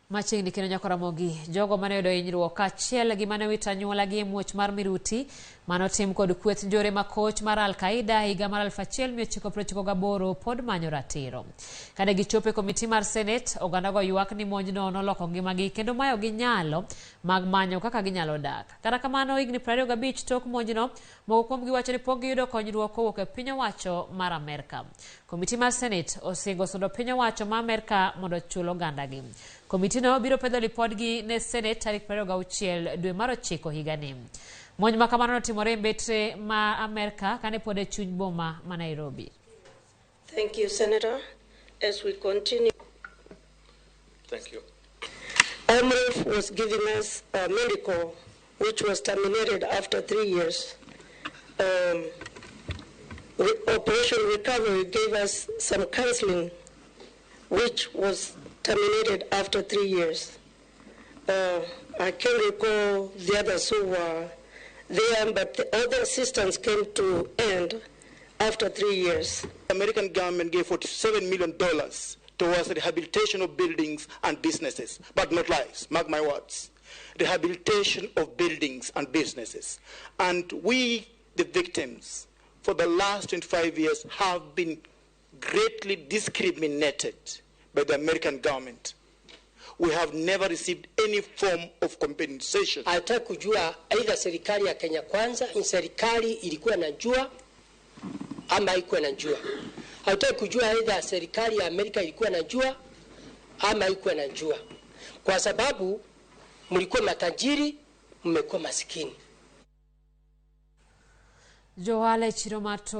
Machiegni kendo nyaka Ramogi, jogo mane oyudo hinyruok kaachiel gi mane owito anyuolagi e muoch mar miruti manotim kod kweth njore makoch mar Al-Qaeda higa mar 1998 pod manyo ratiro. Kane gichopo e komiti mar Senate, ogandago ywak ni monjno noloko ngimagi kendo mayogi nyalo mag manyo kaka ginyalo dak. Kata kamano, higni 25 tok monjno, moko kuomgi wacho ni pok giyudo konyruok kowuok e piny owacho mar Amerka. Komiti mar Senate osingo sundo piny owacho ma Amerka mondo ochul ogandagi. Komitino biro pedho lipodgi ne Senate tarik 26 dwe mar ochiko higani. Monj ma kamano notimore e mbetre ma Amerka kane pod e chuny boma ma Nairobi. Thank you, Senator. As we continue, Thank you. Amref was giving us a medical, which was terminated after 3 years. Operation Recovery gave us some counseling, which was terminated after 3 years. I can't recall the others who were there, but the other assistance came to end after 3 years. American government gave $47 million towards rehabilitation of buildings and businesses, but not lives, mark my words. Rehabilitation of buildings and businesses. And we, the victims, for the last 25 years have been greatly discriminated by the American government. We have never received any form of compensation. Hataki kujua aidha serikali ya Kenya Kwanza, serikali ilikuwa najua ama haikuwa najua. Hataki kujua aidha serikali ya Amerika ilikuwa najua ama haikuwa najua, kwa sababu mlikuwa matajiri, mmekuwa masikini. Johala e chiro mar to